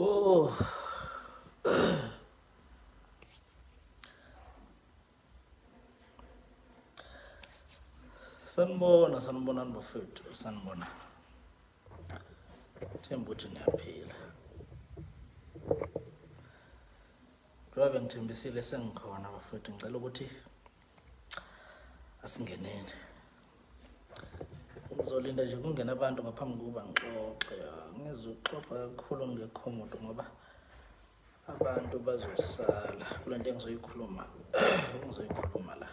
Oh. Sanibona, sanibonani bafethu, sanibona. Themba ukuthi niyaphila. Njengoba bengithembisile sengikhona bafethu, ngicela ukuthi asingeneni. Ngizolinda nje kungena abantu ngaphambi kokuba ngixoxe. Ngizoxoxa kakhulu ngekho muntu ngoba abantu bazosala kule nto engizoyikhuluma engizoyikhuluma la.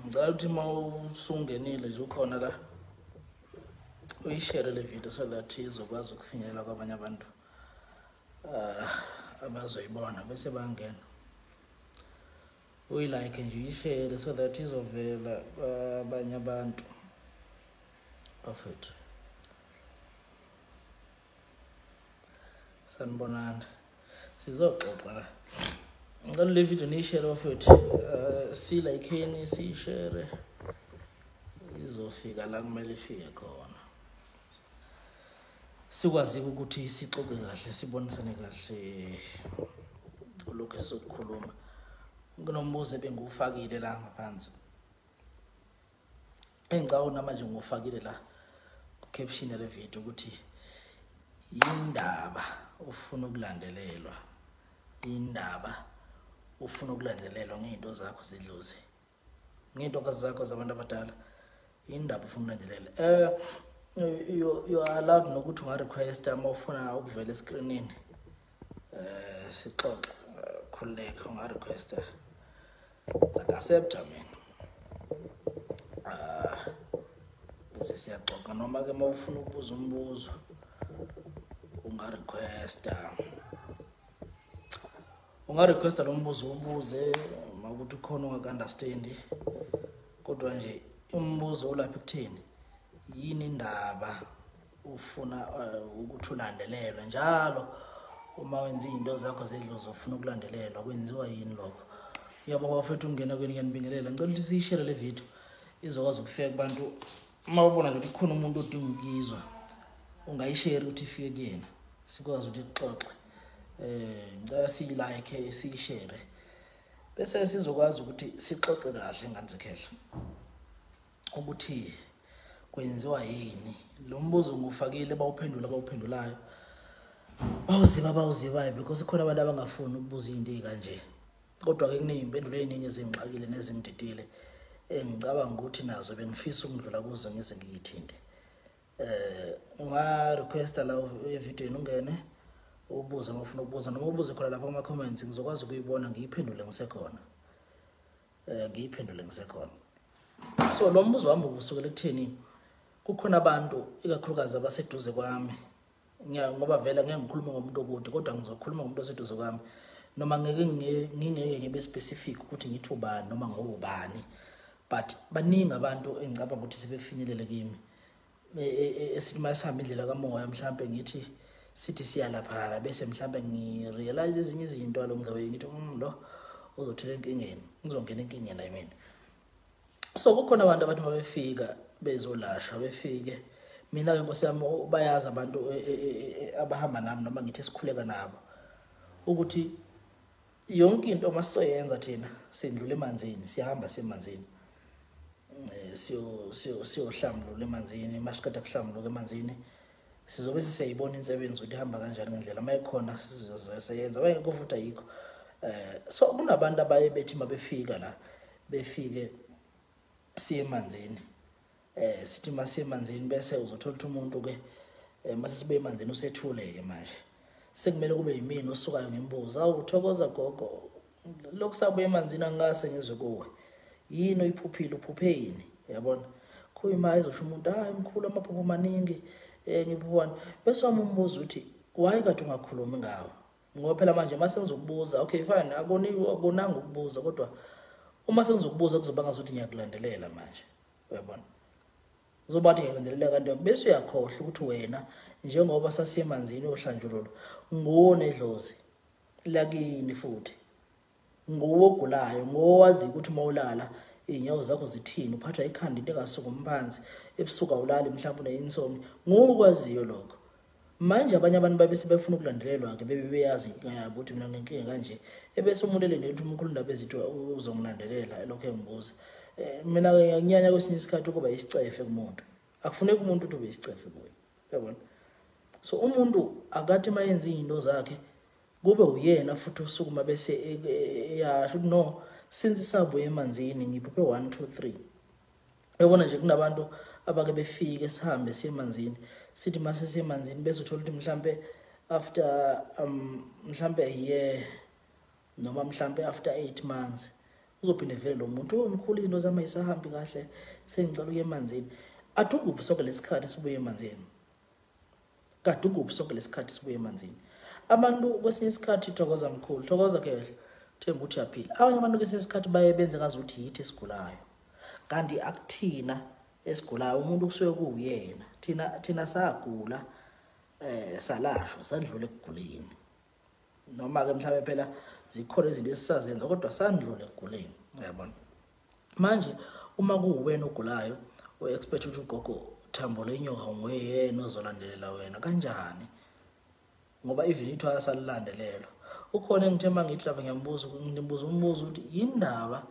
Ngicela ukuthi uma usungenile nje ukhona la uyishere le video so that izokwazi ukufinyelela kwabanye abantu abazoyibona bese bangena. Uyilike nje uyishere so that izovela kwabanye abantu bafethu. Sanibonani, sizoxoxa la. Ngicela le video niyishere bafethu, silayikheni siyishere, izofika la kumele ifike khona. Sikwazi ukuthi sixoxe kahle, sibonisane kahle kulokhu esizokukhuluma. Kunombuzo ebengiwufakile la ngaphansi, engicabanga namanje ngiwufakile la ku-caption yale video, ukuthi yindaba ufuna ukulandelelwa, indaba ufuna ukulandelelwa ngey'nto zakho zedlozi, ngey'nto zakho zabantu abadala, indaba ufuna ukulandelela. You are allowed nokuthi unga-requesta uma ufuna ukuvela eskrinini, sixoxe, khululeka, unga-requesta, ngiza-accepta mina, bese siyaxoxa. Noma-ke uma ufuna ukubuza umbuzo unga-requesta, unga-requesta lo mbuzo ubuze, uma ukuthi ukhona ongaka-understandi. Kodwa nje umbuzo ulapha ekutheni, yini indaba ufuna ukuthi ulandelelwe njalo uma wenza izinto zakho zedlozi, ufuna ukulandelelwa, kwenziwa yini lokho? Ngiyabonga bafethu ukungena kwenu, ngiyanibingelela. Ngicela ukuthi siyishere le video izokwazi ukufika kubantu. Uma ubona nje ukuthi kukhona umuntu odinga ukuyizwa, ungayishare ukuthi ifike kuyena, sikwazi ukuthi sixoxe. Ngicela siyilike, siyishere, bese sizokwazi ukuthi sixoxe kahle ngane zekhehla ukuthi kwenziwa yini. Lo mbuzo ngiwufakile, bawuphendula abawuphendulayo, bawuziba abawuzibayo, because khona abantu abangafuni ukubuza izinto ezikanje. Kodwa-ke kuney'mpendulo ey'ningi ezingixakile nezingididile engicabanga ukuthi nazo bengifisa ukudlula kuzo ngize ngiyithinte. Unga-requesta la evidweni, ungene ubuze uma ufuna ukubuza, noma ubuze khona lapha kuma-comments, ngizokwazi ukuyibona ngiyiphendule ngisekhona. Ngiyiphendule ngisekhona. So lo mbuzo wami ubusukela ekutheni kukhona abantu ikakhulukazi abaseduze kwami, ngoba vele ngeke ngikhulume ngomuntu okude, kodwa ngizokhuluma ngomuntu oseduze kwami, noma ngeke ngingeke ngibe specific ukuthi ngithi ubani noma ngobani, but baningi abantu engicabanga ukuthi sebefinyelele kimi. Esithi masihamba indlela kamoya, mhlambe ngithi sithi siyalaphana, bese mhlambe ngirealize ezinye izinto along the way, ngithi lo uzothela enkingeni, ngizongena enkingeni, I mean. So kukhona abantu abathi mabefika bezolashwa, befike mina ke nkosi yami, bayazi abantu abahamba nami, noma ngithi sikhuleka nabo, ukuthi yonke into masizoyenza thina sindlule emanzini, siyahamba siyemanzini, siyohlambulula emanzini. Masiqeda kuhlambuluka emanzini, sizobe sisiyayibona insebenzo ukuthi ihamba kanjani ngendlela, uma ikhona sizoseyenza, uma ingekho futhi ayikho. So kunabantu abaye bethi mabefika la, befike siye emanzini, sithi masiye emanzini, bese uzothola ukuthi umuntu ke mase sibe emanzini usethule ke manje, sekumele kube yimina osukayo ngimbuza, awu thokoza gogo, lokhu sabuye emanzini angikase ngizwe kuwe, yini oyiphuphile, uphuphe yini? Uyabona, kuyima ezosho umuntu, hayi mkhulu amaphupho maningi, ngiphuphani. Bese wami umbuzo uthi why kade ungakhulumi ngawo? Ngoba phela manje mase ngizokubuza, okay fine, akonanga ukubuza, kodwa uma sengizokubuza kuzoba ngazuthi ngiyakulandelela manje. Uyabona, uzoba ngathi ngiyakulandelela, kanti bese uyakhohlwa ukuthi wena njengoba sasiye emanzini ohlanjululo nguwo nedlozi lakini futhi. Nguwe ogulayo, ngowazi ukuthi uma ulala iy'nyawo zakho zithini, uphathwa ikhanda, into engasukumi phansi, ebusuku awulali, mhlawumbe une-insomnia, nguwe okwaziyo lokho. Manje abanye abantu babe sebefuna ukulandelelwa-ke, bebe beyazi inkinga yabo ukuthi mina nginenkinga kanje, ebese umuntu elindele ukuthi umkhulu Ndabezitha uzongilandelela elokhu engibuza. Mina-ke ngiyakunyanya kwesinye isikhathi ukuba isicefe kumuntu. Akufuneki umuntu ukuthi ube isicefe kuye, uyabona? So umuntu akathi uma yenza iy'nto zakhe kube uyena futhi usukuma bese eyasho ukuthi no, since sabuya emanzini ngiphuphe 1 2 3. Uyabona nje kunabantu abake befike sihambe siye emanzini, sithi mase siye emanzini bese uthola ukuthi mhlambe after mhlambe a year noma mhlambe after 8 months uzophinde vele lo muntu, omkhulu izinto zami ayisahambi kahle, sengicela ukuya emanzini. Athi ukuphi sonke lesikhathi sibuye emanzini? Kade ukuphi sonke lesikhathi sibuye emanzini? Abantu kwesinye isikhathi, thokoza mkhulu, thokoza kehle, themba ukuthi uyaphila. Abanye abantu kwesinye isikhathi baye benze ngazuthi yithi esigulayo, kanti akuthina esigulayo, umuntu kusuke kuwuyena. Thina sagula, salashwa, sandlula ekuguleni. Noma ke mhlawumbe phela zikhona izinto esisazenza kodwa sandlula ekuguleni, uyabona. Manje uma kuwena ogulayo, u-expect ukuthi ugogo Thambo lenyoka nguyena ozolandelela wena kanjani? Ngoba even ithwala salilandelelwa. Ukhona engithe mangithi lapha ngiyambuza, ngimbuza umbuzo ukuthi yindaba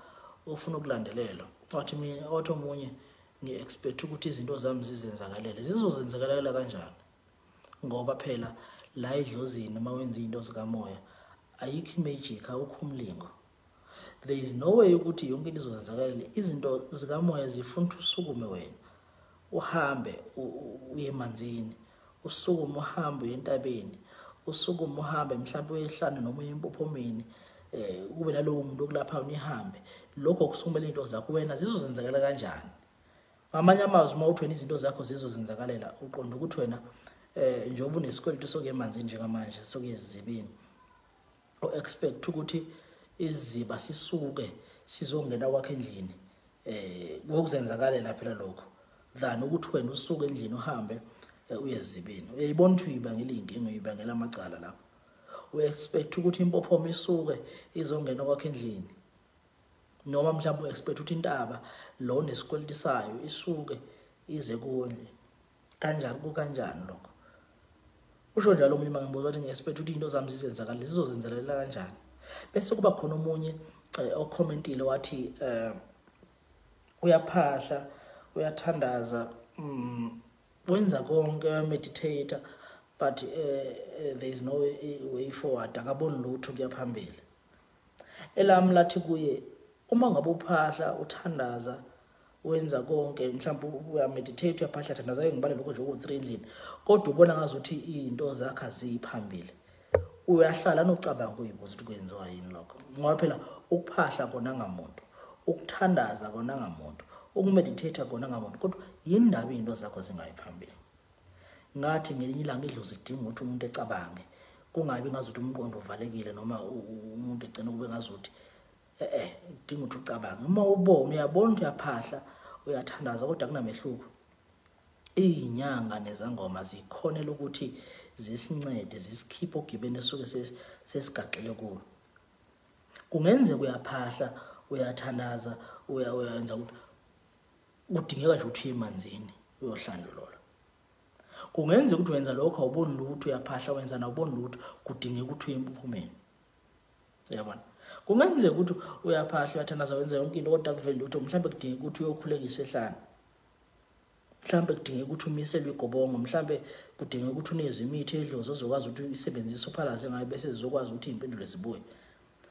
ofuna ukulandelelwa. Wathi mina, wathi omunye, ngi-expect ukuthi izinto zami zizenzakalele. Zizozenzakalela kanjani? Ngoba phela la edlozini uma wenza izinto zikamoya ayikho imagic, awukho umlingo. There is no way ukuthi yonke into izozenzakalela. Izinto zikamoya zifuna ukuthi usukume wena, uhambe uye emanzini, usukume uhambe uye entabeni, usukume uhambe mhlawumbe uye ehlane noma uye empophomeni, kube nalowo muntu okulapha nihambe. Lokho kusukumela izinto zakho wena zizozenzakala kanjani? Ngamanye amazwi uma uthi wena izinto zakho zizozenzakalela, uqonda ukuthi wena njengoba unesikweletu sokuya emanzini njengamanje, sokuya ezizibeni, u-expect ukuthi isiziba sisuke sizongena kwakho endlini, kokuzenzakalela phela lokho, than ukuthi wena usuke endlini uhambe uye ezizibeni. Uyayibona ukuthi uyibangela iy'nkinga, uyibangela amacala lapho. U-expect ukuthi impophoma isuke izongena kwakho endlini, noma mhlawumbe u-expect ukuthi intaba lo nesikweletu sayo isuke ize kuwe endlini. Kanjani, kukanjani lokho? Usho njalo omunye mangibuza ukuthi ngi-expect ukuthi izinto zami zizenzakale, zizozenzalela kanjani? Bese kuba khona omunye okhomentile wathi uyaphahla, uyathandaza, wenza konke, uyameditate, but there is no way forward, akaboni lutho kuya phambili. Elami lathi kuye, uma ngabe uphahla, uthandaza, wenza konke, mhlawumbe uyameditate, uyaphahla, thandaza, ake ngibale lokho nje ku-3 endlini, kodwa ubona ngazuthi izinto zakho aziphambili, uyahlala nocabanga uyibuza ukuthi kwenziwa yini lokho. Ngoba phela ukuphahla kona ngamuntu, ukuthandaza kona ngamuntu, ukumeditate kona ngamuntu, kodwa yindaba izinto zakho zingayi phambili? Ngathi ngelinye ilanga idlozi idinga ukuthi umuntu ecabange, kungabi ngazuthi umqondo uvalekile noma umuntu egcina kube ngazuthi idinga ukuthi ucabange. Uma ubona, uyabona ukuthi uyaphahla, uyathandaza, kodwa kunamehluko. Izinyanga nezangoma zikhonela ukuthi zisincede, zisikhiphe ogibeni esuke sesigaxele kulo. Kungenzeka uyaphahla, uyathandaza, uyenza ukuthi kudingeka nje ukuthi uye emanzini uyohlanjululwa. Kungenzeka ukuthi wenza lokho awuboni lutho, uyaphahla, wenza nawuboni lutho, kudingeka ukuthi uye empuphumeni. Uyabona? Kungenzeka ukuthi uyaphahla, uyathandaza, wenza yonke into, kodwa akuveli lutho, mhlawumbe kudingeka ukuthi uyokhulekisa ehlane. Mhlawumbe kudingeka ukuthi umiselwe igobongo, mhlawumbe kudingeka ukuthi unikezwe imithi edlozi ozokwazi ukuthi uyisebenzise uphalaze ngayo, bese zizokwazi ukuthi iy'mpendulo zibuye.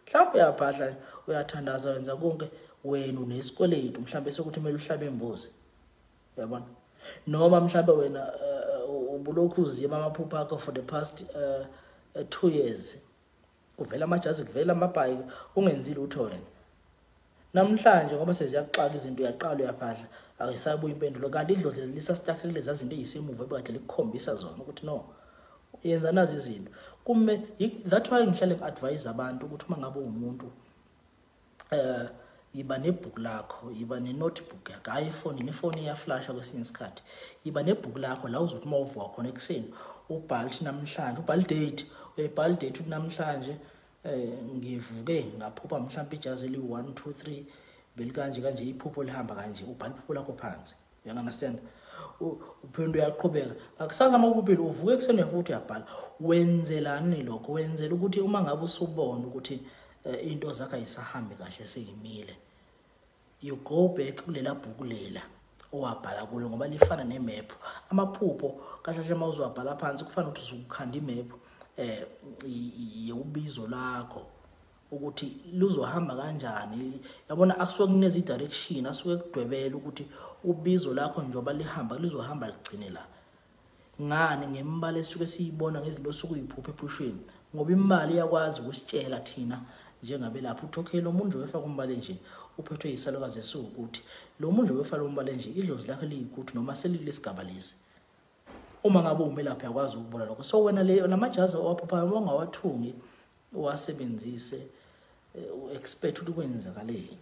Mhlawumbe uyaphahla, uyathandaza, wenza konke, wena unesikweletu mhlawumbe sokuthi kumele uhlabe imbuzi. Uyabona? Noma mhlawumbe wena ubulokhu uzima amaphupho akho for the past 2 years, kuvela amajazi, kuvela amabhayi, ungenzi lutho wena. Namhlanje ngoba seziyakuxaka izinto, uyaqala uyaphahla, ayisabuyi impendulo, kanti idlozi lisastakhe kulezi zinto ezisemuva ebekade likukhombisa zona ukuthi no, yenza nazi izinto. Kume that's why ngihlale ngi-advise abantu ukuthi uma ngabe uwumuntu, yiba nebhuku lakho, yiba ne-notebook yakho, hhayi ifoni, ifoni iyaflasha kwesinye isikhathi. Yiba nebhuku lakho la uzothi uma uvuka khona ekuseni ubhale ukuthi namhlanje, ubhale date, uyayibhala date ukuthi namhlanje Ngivuke ngaphupha mhlawumbe ijazi eli 1 2 3 belikanje kanje, iphupho lihamba kanje, ubhala iphupho lakho phansi. You understand? Uphinde uyaqhubeka ngakusasa uma uphuphile, uvuke ekuseni futhi uyabhala. Wenzelani lokho? Wenzela ukuthi uma ngabe usubona ukuthi into zakho ayisahambi kahle, seyimile, you go back kulela bhuku lela owabhala kulo, ngoba lifana nemap. Amaphupho kahle kahle uma uzowabhala phansi kufana ukuthi usukhanda imap yobizo lakho ukuthi luzohamba kanjani. Yabona, akusuke kunezi direction, asuke kudwebela ukuthi ubizo lakho njengoba lihamba lizohamba ligcine la. Ngani? Ngembala esuke siyibona ngezinto osuke uyiphupha ephushweni, ngoba imali iyakwazi ukusitshela thina njengabelaphi ukuthi okay, lo muntu nje wefaka umbala nje uphethwe yisalukazi esiwukuthi, lo muntu nje wefaka umbala nje idlozi lakhe liyikuthi noma selikulesigaba lesi. Uma ngabe umelaphi uyakwazi ukubona lokho. So wena leyo namajazi owaphuphayo uma ungawathungi uwasebenzise, u-expect ukuthi kwenzakaleni,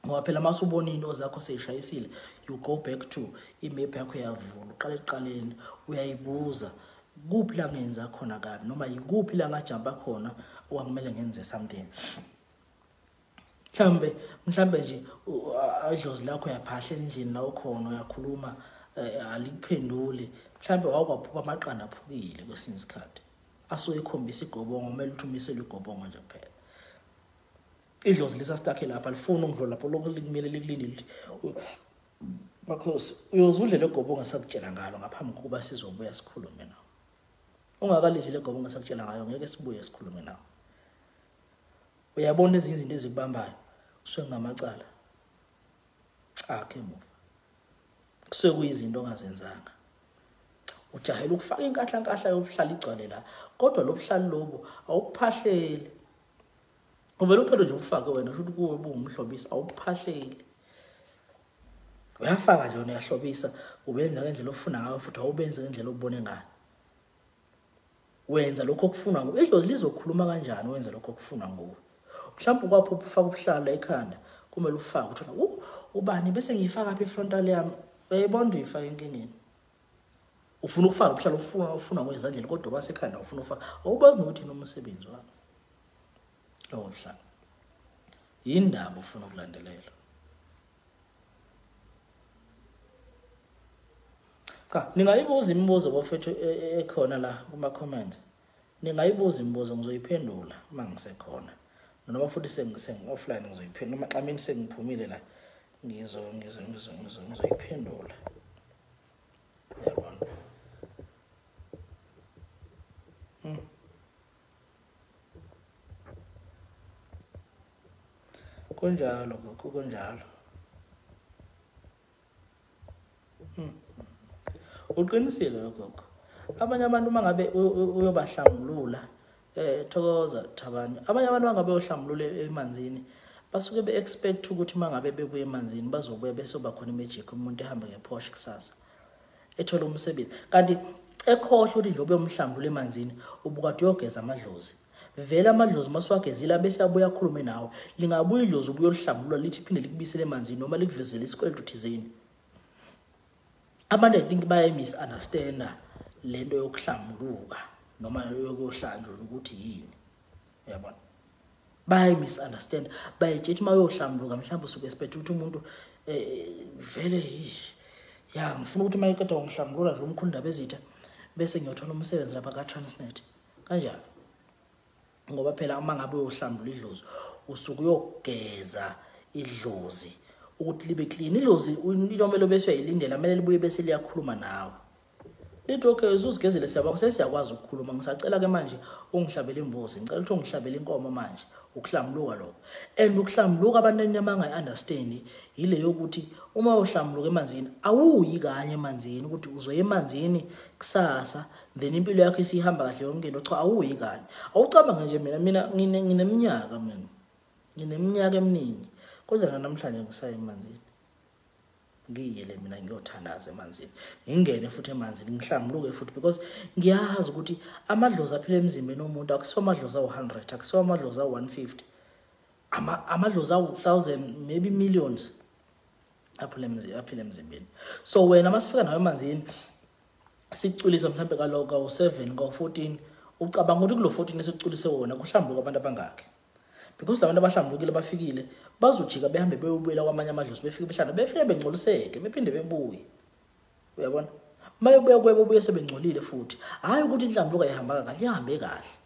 ngoba phela uma usubona into zakho seyishayisile, you go back to imap yakho, uyavula uqala ekuqaleni, uyayibuza kuphi la ngenza khona kabi noma yikuphi la ngajumpa khona okwakumele ngenze something. Mhlambe nje idlozi lakho uyaphahla endlini la ukhona, uyakhuluma, alikuphenduli. Mhlambe wawukwaphupha amaqanda aphukile kwesinye isikhathi, asuke ekhombisa igobongo, kumele ukuthi umisele igobongo nje kuphela. Idlozi lisastakhe lapha, alifuni ukudlula lapho, lokhu likumele likulindile ukuthi makhosi uyozudlela egobongo esakutshela ngalo ngaphambi kokuba sizobuya sikhulume nawe. Ungakalidli legobongo esakutshela ngayo, ngeke sibuye sikhulume nawe. Uyabona ezinye izinto ezikubambayo kusuke ngamacala akhe emuva, kusuke kuyizinto ongazenzanga. Ujahela ukufaka inkahlankahla yobuhlali igcwale la, kodwa lo buhlali lobu awuphahleli. Uvele uphele nje ufake wena, futhi kuwe buwumhlobisa, awuphahleli. Uyafaka nje wena, uyahlobisa, ubenza ngendlela ofuna ngayo futhi awubenzi ngendlela obone ngayo. Wenza lokho okufunwa nguwe. Idlozi lizokhuluma kanjani wenza lokho okufunwa nguwe? Mhlawumbe ukwaphupha ufaka ubuhlalo ekhanda, kumele ufake uthona ubani bese ngiyifaka apha ifrontal yami. Uyayibona uyifaka enkingeni. Ufuna ukufaka ubuhlalo ufuna ngezandleni, kodwa basekhanda ufuna ufaka. Awubazi nokuthi yini umsebenzi wakho lowo buhlalo. Yindaba ufuna ukulandelela. Cha, ningayibuza imibuzo bafethu ekhona la kuma comment. Ningayibuza imibuzo, ngizoyiphendula uma ngisekhona. Noma futhi sengi offline ngizoyiphendula, noma xa mina sengiphumile la ngizoyiphendula. Yabona. Kunjalo gogo, kunjalo. Uqinisile gogo. Abanye abantu uma ngabe uyobahlambulula, thokoza Thabani. Abanye abantu bangabe uyohlambulula emanzini, basuke be-expect ukuthi uma ngabe bebuya emanzini bazobuya bese bakhona imagic, umuntu ehamba ngePorsche kusasa ethola umsebenzi. Kanti ekhohlwa ukuthi nje ubuyomhlambulula emanzini ubukade uyogeza amadlozi. Vele amadlozi masiwagezile abese abuya akhulume nawe. Lingabuya idlozi ubuye ulihlambulula lithi phinde likubisele emanzini noma likuvezele isikweletu thizeni. Abantu I think baye misunderstand lento yokuhlambuluka noma yokuhlanjulula ukuthi yini. Uyabona? Baye misunderstand, bayitshethi uma uyohlambuluka mhlawumbe usuke expect ukuthi umuntu vele ya ngifuna ukuthi uma eqeda ngihlambulula nje umkhulu indaba ezitha bese ngiyothola umsebenzi lapha ka Transnet. Kanjalo. Ngoba phela uma ngabe uyohlambulula idlozi usuke uyogeza idlozi ukuthi libe clean. Idlozi ilomelo bese uyayilindela, kumele libuye bese liyakhuluma nawe. Lithi okay, uzuzigezile siyabonga, sesiyakwazi ukukhuluma, ngisacela ke manje ungihlabele imbuzi, ngicela ukuthi ungihlabele inkomo manje. Ukuhlambuluka lokho. And ukuhlambuluka abantu abangayi-understand yile yokuthi uma uhlambuluka emanzini awuyi kanye emanzini ukuthi uzoya emanzini kusasa then impilo yakho isihamba kahle yonke into. Cha, awuyi kanye. Awucabange nje mina ngineminyaka mina. Ngineminyaka eminingi. Kodwa namhlanje ngisaya emanzini. Ngiyele mina ngiyothandaza emanzini. Ngingene futhi emanzini ngihlambuluke futhi, because ngiyazi ukuthi amadlozi aphila emzimbeni womuntu akusiwo amadlozi awu-100, akusiwo amadlozi awu-150. Amadlozi awu-1000, maybe millions aphila emzimbeni. So wena masifika nawe emanzini sikuculisa mhlambe kaloko kawu-7, kawu-14, Ucabanga ukuthi kulo 14 esikuculise wona kuhlambuluka abantu abangaki? Because labantu abahlambulukile bafikile bazojika behambe beyobuyela kwamanye amadlozi, befike behlala, befike bengcoliseke, bephinde bebuye. Uyabona? Mayebuya kwebo buye sebengcolile futhi. Hayi ukuthi inhlambuluko ayihambanga kahle, ihambe kahle.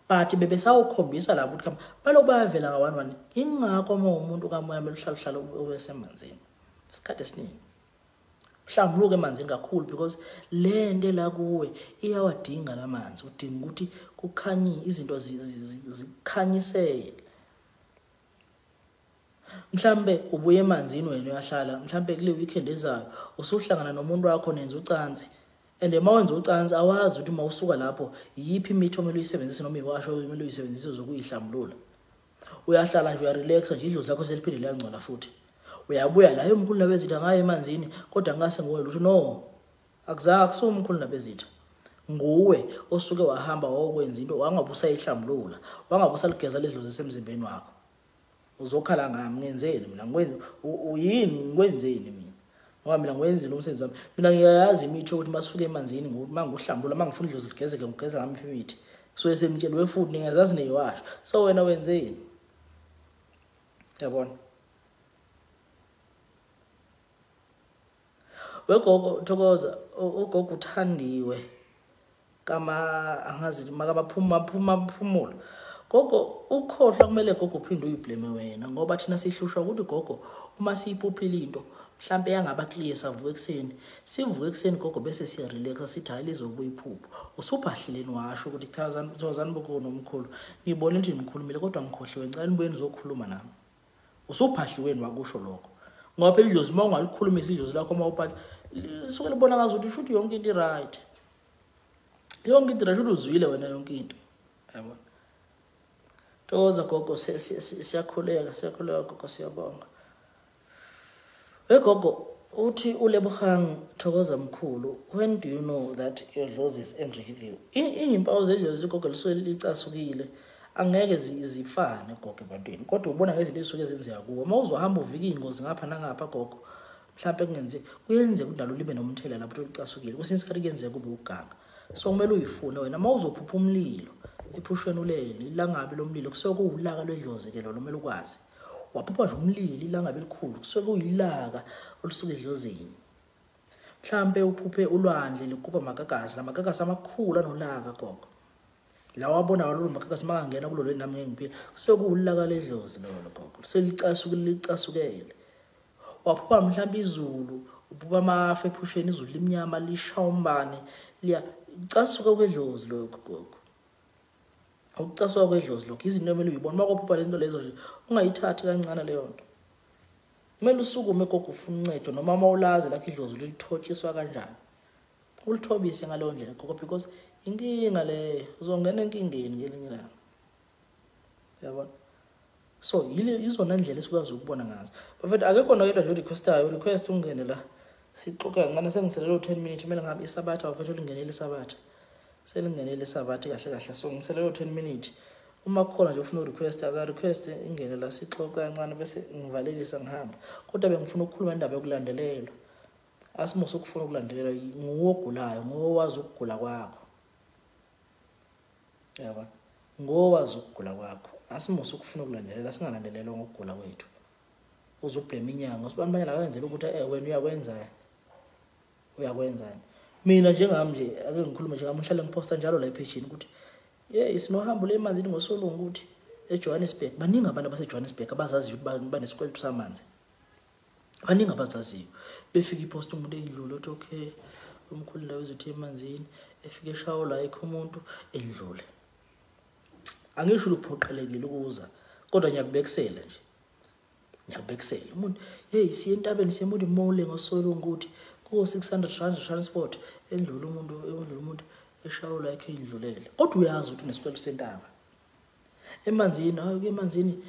But bebesawukhombisa labo ukuthi balokhu bayavela ka-1-1. Ingakho uma umuntu kamoya kumele uhlale uhlale ubesemanzini isikhathi esiningi. Uhlambuluke emanzini kakhulu because le nto la kuwe iyawadinga lamanzi. Udinga ukuthi kukhanye izinto zikhanyisele. Mhlambe ubuye emanzini wena uyahlala, mhlambe kule weekend ezayo usuhlangana nomuntu wakho nenza ucansi. And uma wenza ucansi awazi ukuthi uma usuka lapho yiphi imithi omele uyisebenzise noma iwasho omele uyisebenzise zokuyihlambulula. Uyahlala nje uyarelaxa nje, idlozi lakho seliphinde liyangcola futhi. Uyabuya la umkhulu Nabezitha ngaye emanzini kodwa ngase ngibone lutho. No, akuzange, akusiwo umkhulu Nabezitha. Nguwe osuke wahamba wawukwenza into wangabe usayihlambulula, wangabe usaligeza ledlozi esemzimbeni wakho. Uzokhala ngami, ngenzeni mina? Ngikwenze uyini? Ngikwenzeni mina? Ngoba mina ngiwenzile umsebenzi wami. Mina ngiyayazi imithi yokuthi masifike emanzini manguhlambulula, mangifuna idlozi ligezeke ngigeza ngami imithi. So sengitshelwe futhi ningazazi neyiwasho. So wena wenzeni? Yabona? Wegogo Thokoza, ugogo uthandiwe kama angazi makabaphuma phuma phumulo. Gogo ukhohlwa kumele gogo uphinde uyiblame wena ngoba thina sihlushwa ukuthi gogo uma siyiphuphile into mhlambe yangaba clear savuka ekuseni. Sivuka ekuseni gogo bese siya relaxa sithi hayi lizobuya iphupho. Usuphahleleni washo ukuthi thokozani bogogo nomkhulu. Ngibona ukuthi nikhulumile kodwa ngikhohliwe, ngicela nibuye nizokhuluma nami. Usuphahliweni wakusho lokho. Ngoba phela idlozi uma ungalikhulumisa idlozi lakho uma uphatha lisuke libona ngazuthi futhi yonke into i-right. Yonke into right, uzwile wena yonke into. Yabona? Thokoza gogo, siyakhuleka, siyakhuleka gogo, siyabonga. Wegogo uthi uLebogang Thokoza mkhulu, when do you know that your dlozi is angry with you? Iyimpawu zedlozi gogo lisuke licasukile. Angeke zifane gogo ebantwini, kodwa ubona ngezinto ezisuke zenzeka kuwe. Uma uzohamba uvika iy'ngozi ngapha nangapha gogo, mhlawumbe kungenzeka kuyenzeka ukuthi nalo libe nomthelela lapho licasukile. Kwesinye isikhathi kuyenzeka kube ukuganga. So kumele uyifune wena. Uma uzophupha umlilo ephushweni ulele, ilangabi lomlilo kusuke kuwulaka lwedlozi ke lolo, kumele ukwazi. Waphupha nje umlilo, ilangabi elikhulu, kusuke kuyilaka olusuka edlozini. Mhlambe uphuphe ulwandle ligubha amagagasi, lamagagasi amakhulu anolaka gogo. Lawa abona lolu magagasi makangena kulolo nami ngeke ngiphile, kusuke kuwulaka ledlozi lolo gogo, selicasukile licasukele. Waphupha mhlambe izulu, uphupha amafu ephusheni, izulu limnyama lishaya umbane, liya casuka kwedlozi lokho gogo. Ukucasuka kwedlozi lokho izinto emele uyibone. Uma kuphupha lezi zinto lezo nje ungayithathi kancane leyo nto. Kumele usukume gogo ufune uncedo, noma uma ulazi lakho idlozi lithotshiswa kanjani, ulithobise ngaleyo ndlela gogo, because inkinga leyo uzongena enkingeni ngelinye ilanga. Uyabona? So yile izona ndlela esikwazi ukubona ngazo. Bafethu akekho noyedwa nje requestayo, request ungene la. Sixoxe kancane, sengiselele 10 minutes, kumele ngabe isabatha bafethu lingenele isabatha. Selingenele isabatha kahle kahle, so ngiselele 10 minutes. Uma kukhona nje ufuna urequest, aka request ingene la sixoxe kancane bese ngivalelisa ngihamba. Kodwa bengifuna ukukhuluma indaba yokulandelelwa. Asimuse ukufuna ukulandelelwa, nguwe ogulayo, nguwe owazi ukugula kwakho. Yabona? Nguwe owazi ukugula kwakho. Asimuse ukufuna ukulandelela, singalandelelwa ngokugula kwethu. Uzoblame inyanga, usibani banyana akenzela ukuthi wena uyakwenzani. Uyakwenzani. Mina njengami nje ake ngikhulume njengami, ngihlale ngiposta njalo la ephejini ukuthi yeah sinohambo lemanzini ngosolungu ukuthi eJohannesburg baningi abantu abaseJohannesburg abazaziyo ukuthi banesikweletu samanzi. Baningi abazaziyo. Befika ipost umuntu edlula uthi okay umkhulu ndawo ezothi emanzini, efike eshawo la ekho umuntu edlule. Angisho ukuphoqelekile ukuza kodwa ngiyakubekisela nje. Ngiyakubekisela umuntu hey siye entabeni siye emuthi mole ngosolungu ukuthi ku 600 rand transport endlula umuntu, endlula umuntu eshawo la ekhe indlulele. Kodwa uyazi ukuthi unesikweletu sentaba. Emanzini, hayi ke emanzini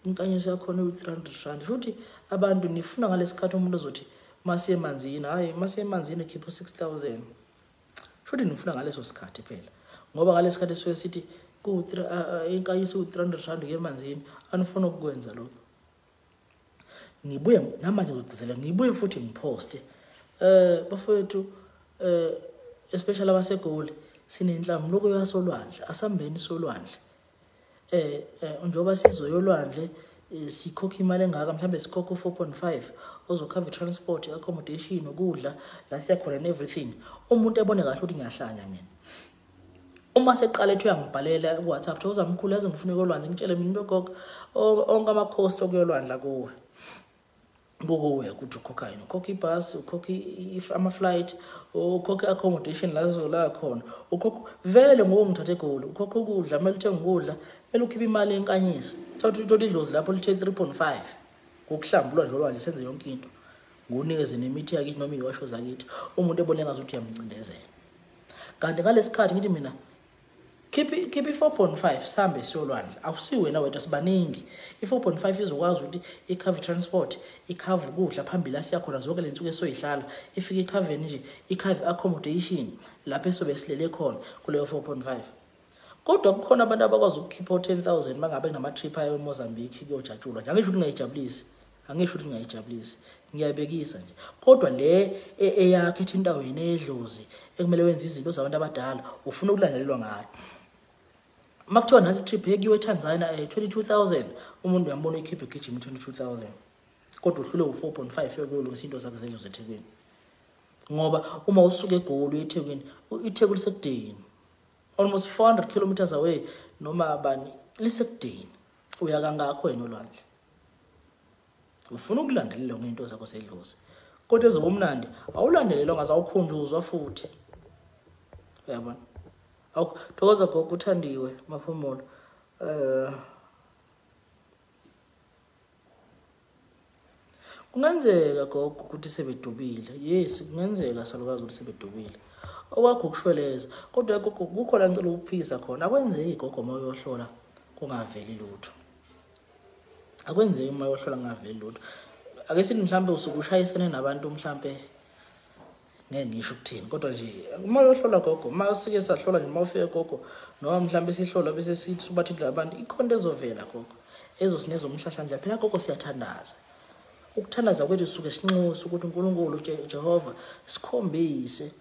inkanyiso yakhona u 300 rand. Futhi abantu nifuna ngalesikhathi umuntu ozothi masiye emanzini, hayi masiye emanzini khipha 6000. Futhi nifuna ngaleso sikhathi phela. Ngoba ngalesikhathi suke sithi ku inkanyiso u 300 rand ke emanzini, anifuna ukukwenza lokho. Ngibuye namanje ngizogcizelela, ngibuye futhi ngiposte. Bafowethu especially abaseGoli, Sinenhlambuluko yasolwandle, asambeni solwandle. Njengoba sizoyolwandle sikhokha imali engaka, mhlambe sikhokha u-4.5 ozokhava i-transport, i-accommodation, ukudla la siya khona and everything. Umuntu ebone kahle ukuthi ngiyahlanya mina. Uma seqala ethi uyangibhalela ku-WhatsApp, thokoza mkhulu, yazi ngifuna ukolwandle, ngitshele mina into gogo, onke ama-cost okuyolwandla kuwe. Kukuwe ukuthi ukhokha yini, ukhokha ibhasi, ukhokha ama-flight, ukhokha i-accommodation la sizolala khona, ukhokha vele ngoku ngithathe eGoli, ukhokha ukudla, kumele uthenge ukudla, kumele ukhiphe imali yenkanyiso. Thola idlozi lapho lithe 3.5 ngokuhlambulwa nje olwandle, senze yonke into, ngunikeze nemithi yakithi noma iy'washo zakithi, umuntu ebone ngazuthi uyamcindezela. Kanti ngalesi khathi ngithi mina khipha i-4.5 sihambe siyolwandle, akusiwena wedwa, sibaningi. I-4.5 izokwazi ukuthi ikhave transport, ikhave ukudla phambili la siya khona zonke le nsuku esoyihlala, ifike ikhaveni nje, ikhave accommodation lapho esobe silele khona kuleyo 4.5. Kodwa kukhona abantu abakwazi ukukhipha o-10,000 bangabe nama-trip ayo eMozambique kuyojatshulwa nje. Angisho ukuthi ngingayijabulisi, angisho ukuthi ngingayijabulisi, ngiyayibekisa nje. Kodwa le eyakho ethinta wena edlozi ekumele wenze izinto zabantu abadala, ufuna ukulandelelwa ngayo. Uma kuthiwa nathi trip ekuyiwe eTanzania 22,000, umuntu uyambona uyikhipha egijima 22,000, kodwa uhlule u-4.5 yokuyolungisa into zakhe zendlu zeThekwini. Ngoba uma usuka eGoli uye eThekwini, iTheku lisekudeni, almost 400 kilometers away, noma bani lisekudeni, uya kangakho wena olwandle. Ufuna ukulandelelwa ngento zakho zedlozi, kodwa ezobumnandi awulandelelwa, ngaze awukhunjuzwa futhi. Uyabona? Thokoza gogo, uthandiwe Maphumulo. Kungenzeka gogo ukuthi sebedubile. Yes, kungenzeka salukazi ukuthi sebedubile. Okwakho ukushweleza, kodwa gogo kukho la ngicela ukuphikisa khona. Akwenzeki gogo uma uyohlola kungaveli lutho. Akwenzeki uma uyohlola kungaveli lutho. Ake sithi mhlambe usuke ushayisene nabantu, mhlambe ngeke ngisho ukuthini, kodwa nje uma uyohlola gogo, uma sike sahlola nje, uma ufike gogo, noma mhlambe sihlola bese sithi ubathindla abantu, ikhona into ezovela gogo ezosinikeza umhlahlandlela. Phela gogo siyathandaza, ukuthandaza kwethu sisuke sinxusa ukuthi uNkulunkulu Jehova sikhombise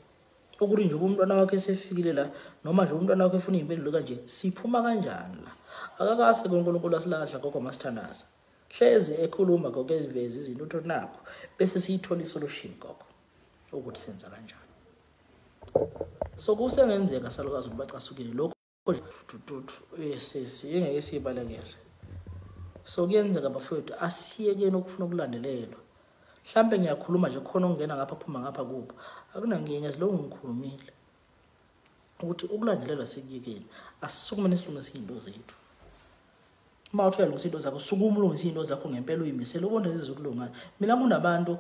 ukuthi nje umntwana wakhe esefikile la, noma nje umntwana wakhe efuna iy'mpendulo kanje, siphuma kanjani la. Akakase uNkulunkulu asilahla gogo masithandaza, hlezi ekhuluma gogo, eziveza izinto uthi nakho, bese siyithola isolution gogo ukuthi senza kanjani. So kusengenzeka salukazi ukuthi bacasukile lokho engeke siyibalekele. So kuyenzeka bafowethu, asiyekeni ukufuna ukulandelelwa. Mhlambe ngiyakhuluma nje khona okungena ngapha phuma ngapha kubo, akunankinga, as long ngikhulumile ukuthi ukulandelelwa sikuyekeni, asisukumeni silungise izinto zethu. Uma uthi uyalungisa izinto zakho, sukuma ulungise izinto zakho ngempela, uyimisele, ubone zizokulunga. Mina kunabantu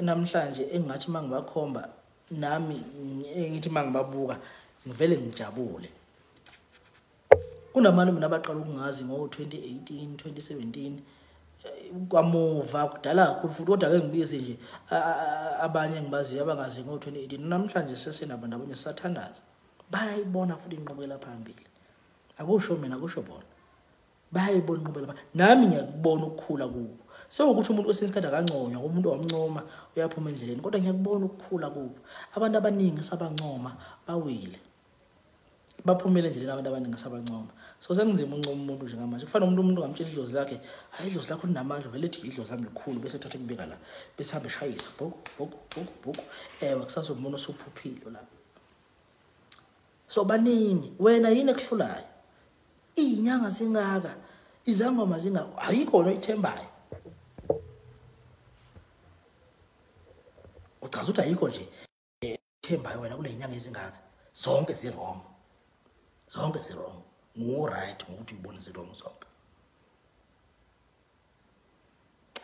namhlanje engingathi uma ngibakhomba nami ngithi uma ngibabuka ngivele ngijabule. Kunabantu mina abaqala ukungazi ngo-2018, 2017, kwamuva kudala kakhulu futhi, kodwa ake ngibuyise nje abanye engibaziyo abangazi ngo-2018, namhlanje sesenabantu abanye sisathandaza, bayayibona futhi inqubekela phambili. Akusho mina, akusho bona, bayayibona inqubekela phambili. Nami ngiyakubona ukukhula kubo. Sekuwukuthi umuntu kwesinye isikhathi akanconywa, umuntu wamncoma uyaphuma endleleni, kodwa ngiyakubona ukukhula kubo. Abantu abaningi sabancoma bawile, baphumele endleleni, abantu abaningi sabancoma. So sekunzima uncoma umuntu njengamanje. Kufana umuntu ngamtshela idlozi lakhe, hayi idlozi lakho linamandla, vele ethi idlozi lami likhulu, bese ethatha kubeka la, bese hambe eshayisa bhuku bhuku bhuku bhuku. Ewe, kusasa umuntu osuphuphile lapho. So baningi, wena yini ekuhlulayo? Iy'nyanga zingaka, izangoma zingaka, ayikho wena oyithembayo. Uchaza ukuthi ayikho nje ethembayo wena kule nyanga ezingaka, zonke zi-wrong, zonke zi-wrong. Ngu-right ngokuthi ubone zi-wrong zonke.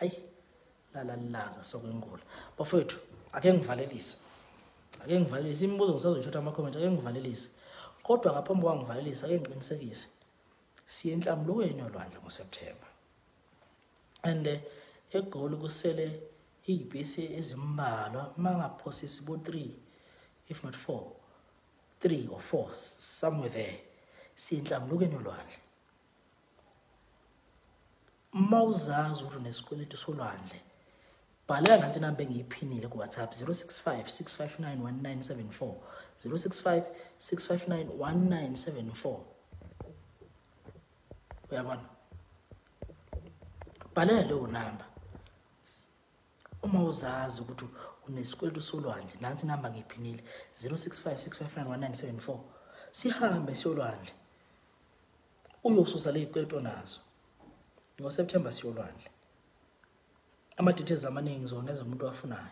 Ayi lalalaza sokwengula bafowethu, ake ngivalelise, ake ngivalelise imibuzo, ngisazoyithatha ama-comment, ake ngivalelise. Kodwa ngaphambi kwangivalelisa, ake ngiqinisekise, siye enhlambulukweni yolwandle ngoSeptember, and eGoli kusele iy'bhesi ezimbalwa, uma ngaphosisi bo-3 if not 4, 3 or 4 somewhere there. Siye enhlambulukweni yolwandle. Uma uzazi ukuthi unesikweletu solwandle, Bhalela nansi inamba engiyiphinile ku-WhatsApp, 065 659 1974, 065 659 1974. Uyabona, bhalela leyo namba uma uzazi ukuthi unesikweletu solwandle. Nansi inamba ngiyiphinile, 065 659 1974. Sihambe siyolwandle, uyosusa le zikweletu onazo. NgoSeptember siyolwandle. Ama-details amaningi zona ezomuntu afunayo,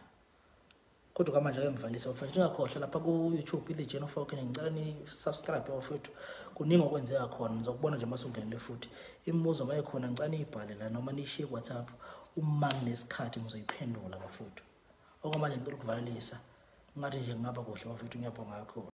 kodwa kwamanje ake ngivalise bafethu. Ningakhohlwa lapha ku-YouTube, i-The Journey of Awakening, ngicela ni-subscribe bafethu, kuningi okwenzeka khona. Nizokubona nje uma sungenele. Futhi imibuzo uma ikhona, ngicela niyibhale la noma niyishiye ku-WhatsApp. Uma nginesikhathi ngizoyiphendula bafethu. Okwamanje ngicela ukuvalelisa, ngathi nje kungaba kuhle bafethu. Ngiyabonga kakhulu.